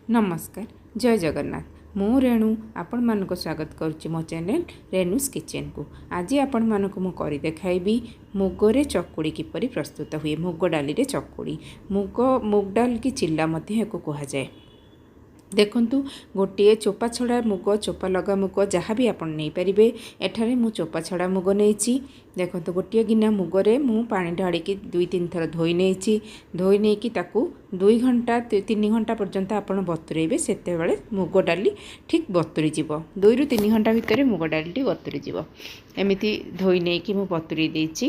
ନମସ୍କାର, ଜୟ ଜଗନ୍ନାଥ। ମୁଁ ରେଣୁ ଆପଣମାନଙ୍କୁ ସ୍ୱାଗତ କରୁଛି ମୋ ଚ୍ୟାନେଲ୍ ରେଣୁସ୍ କିଚେନ୍କୁ। ଆଜି ଆପଣମାନଙ୍କୁ ମୁଁ କରି ଦେଖାଇବି ମୁଗରେ ଚକୁଳି କିପରି ପ୍ରସ୍ତୁତ ହୁଏ। ମୁଗ ଡାଲିରେ ଚକୁଳି, ମୁଗ ଡାଲ କି ଚିଲା ମଧ୍ୟ ଏହାକୁ କୁହାଯାଏ। ଦେଖନ୍ତୁ, ଗୋଟିଏ ଚୋପା ଛଡ଼ା ମୁଗ, ଚୋପା ଲଗା ମୁଗ ଯାହା ବି ଆପଣ ନେଇପାରିବେ। ଏଠାରେ ମୁଁ ଚୋପା ଛଡ଼ା ମୁଗ ନେଇଛି। ଦେଖନ୍ତୁ, ଗୋଟିଏ ଗିନା ମୁଗରେ ମୁଁ ପାଣି ଢାଳିକି 2-3 ଥର ଧୋଇ ନେଇଛି। ଧୋଇ ନେଇକି ତାକୁ 2 ଘଣ୍ଟା 3 ଘଣ୍ଟା ପର୍ଯ୍ୟନ୍ତ ଆପଣ ବତୁରେଇବେ, ସେତେବେଳେ ମୁଗ ଡାଲି ଠିକ୍ ବତୁରିଯିବ। 2ରୁ 3 ଘଣ୍ଟା ଭିତରେ ମୁଗ ଡାଲିଟି ବତୁରିଯିବ। ଏମିତି ଧୋଇ ନେଇକି ମୁଁ ବତୁରେଇ ଦେଇଛି।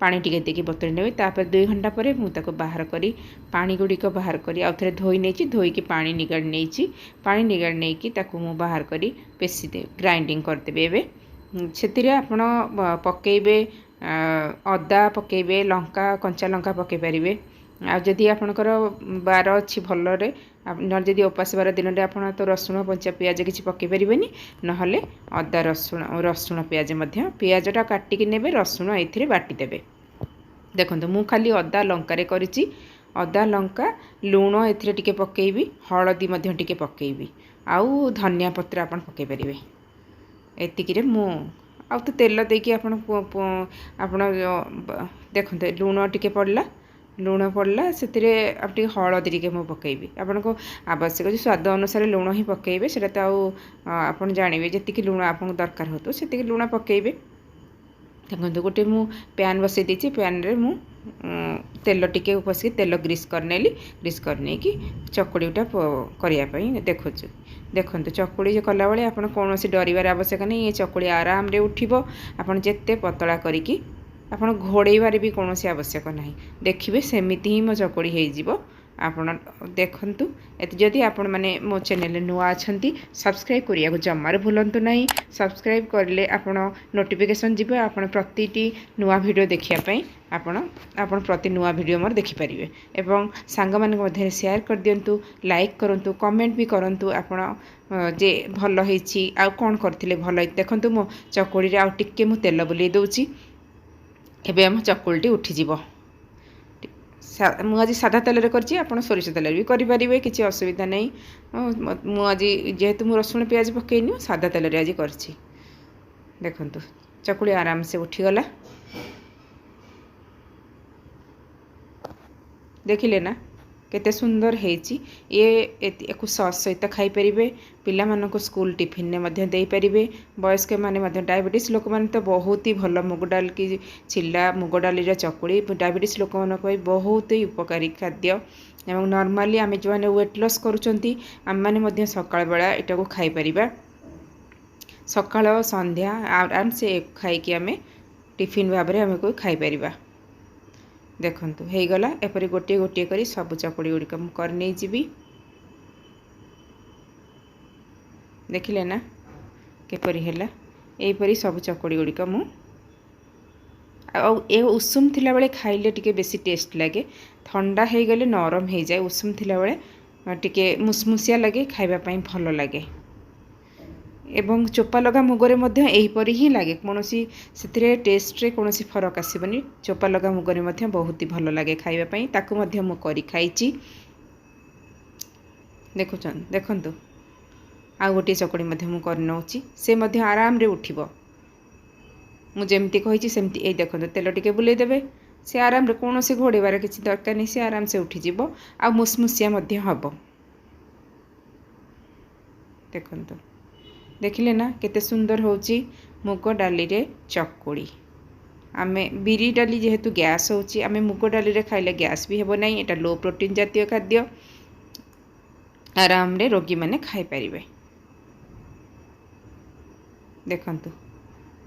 ପାଣି ଟିକେ ଦେଇକି ବତୁରେଇ ନେବେ। ତାପରେ 2 ଘଣ୍ଟା ପରେ ମୁଁ ତାକୁ ବାହାର କରି, ପାଣି ଗୁଡ଼ିକ ବାହାର କରି ଆଉ ଥରେ ଧୋଇ ନେଇଛି। ଧୋଇକି ପାଣି ନିଗାଡ଼ି ନେଇଛି। ପାଣି ନିଗାଡ଼ି ନେଇକି ତାକୁ ମୁଁ ବାହାର କରି ପେଶି ଗ୍ରାଇଣ୍ଡିଙ୍ଗ କରିଦେବି। ଏବେ ସେଥିରେ ଆପଣ ପକାଇବେ ଅଦା, ପକାଇବେ ଲଙ୍କା, କଞ୍ଚା ଲଙ୍କା ପକାଇ ପାରିବେ। ଆଉ ଯଦି ଆପଣଙ୍କର ବାର ଅଛି ଭଲରେ, ନହେଲେ ଯଦି ଉପାସ ବାର ଦିନରେ ଆପଣ ତ ରସୁଣ, କଞ୍ଚା ପିଆଜ କିଛି ପକାଇ ପାରିବେନି। ନହେଲେ ଅଦା, ରସୁଣ, ରସୁଣ ପିଆଜ ମଧ୍ୟ, ପିଆଜଟା କାଟିକି ନେବେ, ରସୁଣ ଏଇଥିରେ ବାଟିଦେବେ। ଦେଖନ୍ତୁ, ମୁଁ ଖାଲି ଅଦା ଲଙ୍କାରେ କରିଛି। ଅଦା, ଲଙ୍କା, ଲୁଣ ଏଥିରେ ଟିକେ ପକାଇବି, ହଳଦୀ ମଧ୍ୟ ଟିକେ ପକାଇବି, ଆଉ ଧନିଆ ପତ୍ର ଆପଣ ପକାଇ ପାରିବେ। ଏତିକିରେ ମୁଁ ଆଉ ତ ତେଲ ଦେଇକି ଆପଣ ଦେଖନ୍ତୁ, ଲୁଣ ଟିକେ ପଡ଼ିଲା, ଲୁଣ ପଡ଼ିଲା ସେଥିରେ, ଆଉ ଟିକେ ହଳଦୀ ଟିକେ ମୁଁ ପକାଇବି। ଆପଣଙ୍କୁ ଆବଶ୍ୟକ ସ୍ୱାଦ ଅନୁସାରେ ଲୁଣ ହିଁ ପକାଇବେ, ସେଇଟା ତ ଆଉ ଆପଣ ଜାଣିବେ। ଯେତିକି ଲୁଣ ଆପଣଙ୍କୁ ଦରକାର ହେଉଥିବ ସେତିକି ଲୁଣ ପକାଇବେ। ଦେଖନ୍ତୁ, ଗୋଟେ ମୁଁ ପ୍ୟାନ୍ ବସାଇ ଦେଇଛି। ପ୍ୟାନ୍ରେ ମୁଁ ତେଲ ଟିକେ ବସିକି ତେଲ ଗ୍ରୀସ୍ କରିନେଲି। ଗ୍ରୀସ୍ କରିନେଇକି ଚକୁଳିଟା କରିବା ପାଇଁ ଦେଖୁଛୁ। ଦେଖନ୍ତୁ, ଚକୁଳି କଲାବେଳେ ଆପଣ କୌଣସି ଡରିବାର ଆବଶ୍ୟକ ନାହିଁ। ଏ ଚକୁଳି ଆରାମରେ ଉଠିବ। ଆପଣ ଯେତେ ପତଳା କରିକି ଆପଣ ଘୋଡ଼େଇବାରେ ବି କୌଣସି ଆବଶ୍ୟକ ନାହିଁ। ଦେଖିବେ, ସେମିତି ହିଁ ମୋ ଚକୁଳି ହେଇଯିବ। ଆପଣ ଦେଖନ୍ତୁ। ଏତେ ଯଦି ଆପଣମାନେ ମୋ ଚ୍ୟାନେଲରେ ନୂଆ ଅଛନ୍ତି, ସବସ୍କ୍ରାଇବ୍ କରିବାକୁ ଜମାରୁ ଭୁଲନ୍ତୁ ନାହିଁ। ସବସ୍କ୍ରାଇବ୍ କରିଲେ ଆପଣ ନୋଟିଫିକେସନ୍ ଯିବ, ଆପଣ ପ୍ରତିଟି ନୂଆ ଭିଡ଼ିଓ ଦେଖିବା ପାଇଁ ଆପଣ ପ୍ରତି ନୂଆ ଭିଡ଼ିଓ ମୋର ଦେଖିପାରିବେ। ଏବଂ ସାଙ୍ଗମାନଙ୍କ ମଧ୍ୟରେ ସେୟାର କରିଦିଅନ୍ତୁ, ଲାଇକ୍ କରନ୍ତୁ, କମେଣ୍ଟ ବି କରନ୍ତୁ ଆପଣ ଯେ ଭଲ ହେଇଛି ଆଉ କ'ଣ କରିଥିଲେ ଭଲ ହେଇଛି। ଦେଖନ୍ତୁ, ମୋ ଚକୁଳିରେ ଆଉ ଟିକେ ମୁଁ ତେଲ ବୁଲେଇ ଦେଉଛି। ଏବେ ଆମ ଚକୁଳିଟି ଉଠିଯିବ। ମୁଁ ଆଜି ସାଧା ତେଲରେ କରିଛି, ଆପଣ ସୋରିଷ ତେଲରେ ବି କରିପାରିବେ, କିଛି ଅସୁବିଧା ନାହିଁ। ମୁଁ ଆଜି ଯେହେତୁ ମୁଁ ରସୁଣ ପିଆଜ ପକାଇନି, ମୁଁ ସାଧା ତେଲରେ ଆଜି କରିଛି। ଦେଖନ୍ତୁ, ଚକୁଳି ଆରାମସେ ଉଠିଗଲା। ଦେଖିଲେ ନା କେତେ ସୁନ୍ଦର ହେଇଛି ଇଏ? ୟାକୁ ସସ୍ ସହିତ ଖାଇପାରିବେ, ପିଲାମାନଙ୍କୁ ସ୍କୁଲ ଟିଫିନରେ ମଧ୍ୟ ଦେଇପାରିବେ, ବୟସ୍କମାନେ ମଧ୍ୟ, ଡାଇବେଟିସ୍ ଲୋକମାନେ ତ ବହୁତ ହି ଭଲ। ମୁଗ ଡାଲି କି ଚିଲା, ମୁଗ ଡାଲିର ଚକୁଳି ଡାଇବେଟିସ୍ ଲୋକମାନଙ୍କ ପାଇଁ ବହୁତ ହି ଉପକାରୀ ଖାଦ୍ୟ। ଏବଂ ନର୍ମାଲି ଆମେ ଯେଉଁମାନେ ୱେଟ୍ ଲସ୍ କରୁଛନ୍ତି, ଆମେମାନେ ମଧ୍ୟ ସକାଳ ବେଳା ଏଟାକୁ ଖାଇପାରିବା। ସକାଳ ସନ୍ଧ୍ୟା ଆରାମସେ ଖାଇକି ଆମେ ଟିଫିନ୍ ଭାବରେ ଆମକୁ ଖାଇପାରିବା। ଦେଖନ୍ତୁ, ହେଇଗଲା। ଏପରି ଗୋଟିଏ ଗୋଟିଏ କରି ସବୁ ଚକୁଳି ଗୁଡ଼ିକ ମୁଁ କରିନେଇଯିବି। ଦେଖିଲେ ନା କିପରି ହେଲା? ଏହିପରି ସବୁ ଚକୁଳି ଗୁଡ଼ିକ ମୁଁ ଆଉ ଏ ଉଷୁମ ଥିଲାବେଳେ ଖାଇଲେ ଟିକେ ବେଶୀ ଟେଷ୍ଟ ଲାଗେ। ଥଣ୍ଡା ହେଇଗଲେ ନରମ ହେଇଯାଏ। ଉଷୁମ ଥିଲାବେଳେ ଟିକେ ମୁସମୁସିଆ ଲାଗେ, ଖାଇବା ପାଇଁ ଭଲ ଲାଗେ। ଏବଂ ଚୋପା ଲଗା ମୁଗରେ ମଧ୍ୟ ଏହିପରି ହିଁ ଲାଗେ। କୌଣସି ସେଥିରେ ଟେଷ୍ଟରେ କୌଣସି ଫରକ ଆସିବନି। ଚୋପା ଲଗା ମୁଗରେ ମଧ୍ୟ ବହୁତ ଭଲ ଲାଗେ ଖାଇବା ପାଇଁ। ତାକୁ ମଧ୍ୟ ମୁଁ କରି ଖାଇଛି। ଦେଖୁଛନ୍ତି, ଦେଖନ୍ତୁ, ଆଉ ଗୋଟିଏ ଚକୁଳି ମଧ୍ୟ ମୁଁ କରିନେଉଛି। ସେ ମଧ୍ୟ ଆରାମରେ ଉଠିବ। ମୁଁ ଯେମିତି କହିଛି ସେମିତି। ଏଇ ଦେଖନ୍ତୁ, ତେଲ ଟିକେ ବୁଲେଇ ଦେବେ, ସେ ଆରାମରେ, କୌଣସି ଘୋଡ଼େଇବାର କିଛି ଦରକାର ନାହିଁ, ସେ ଆରାମସେ ଉଠିଯିବ ଆଉ ମୁସମୁସିଆ ମଧ୍ୟ ହେବ। ଦେଖନ୍ତୁ, ଦେଖିଲେ ନା କେତେ ସୁନ୍ଦର ହେଉଛି ମୁଗ ଡାଲିରେ ଚକୁଳି? ଆମେ ବିରି ଡାଲି ଯେହେତୁ ଗ୍ୟାସ୍ ହେଉଛି, ଆମେ ମୁଗ ଡାଲିରେ ଖାଇଲେ ଗ୍ୟାସ୍ ବି ହେବ ନାହିଁ। ଏଇଟା ଲୋ ପ୍ରୋଟିନ୍ ଜାତୀୟ ଖାଦ୍ୟ, ଆରାମରେ ରୋଗୀମାନେ ଖାଇପାରିବେ। ଦେଖନ୍ତୁ,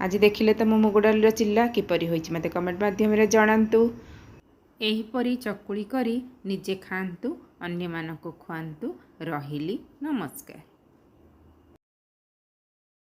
ଆଜି ଦେଖିଲେ ତ ମୋ ମୁଗ ଡାଲିର ଚିଲା କିପରି ହୋଇଛି, ମୋତେ କମେଣ୍ଟ ମାଧ୍ୟମରେ ଜଣାନ୍ତୁ। ଏହିପରି ଚକୁଳି କରି ନିଜେ ଖାଆନ୍ତୁ, ଅନ୍ୟମାନଙ୍କୁ ଖୁଆନ୍ତୁ। ରହିଲି, ନମସ୍କାର।